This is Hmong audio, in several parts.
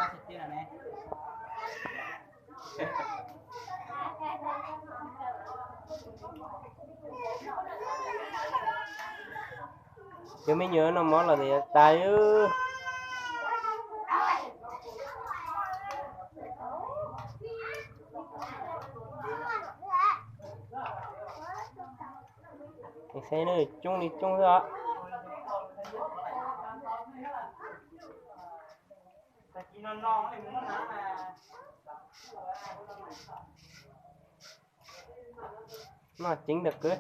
Cov me nyuam noj mov los tas. Coob li coob xwb os. Noj ceev ntawm kwv.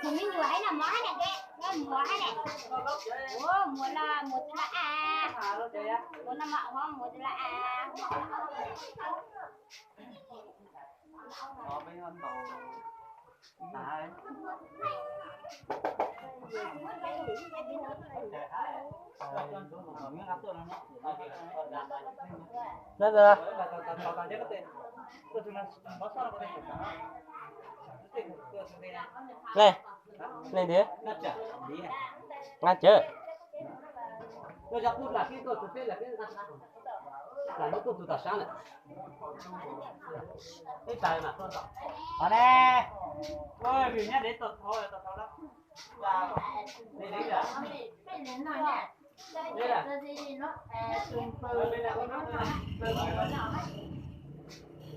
Tus me nyuam hais no mov hais ne, muam hais ne. Muam los muam tus los a, muam no mas muam tus los a. Leej twg? Nqa cawv.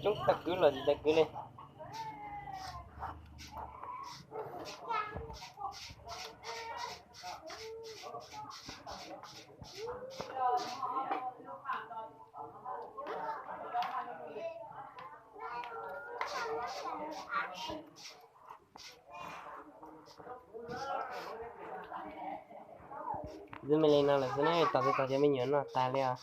Coob tag kwv los tsis tag kwv li. Zoo me li no lawm xwb ne, tos twb tos cov me nyuam noj tas li os.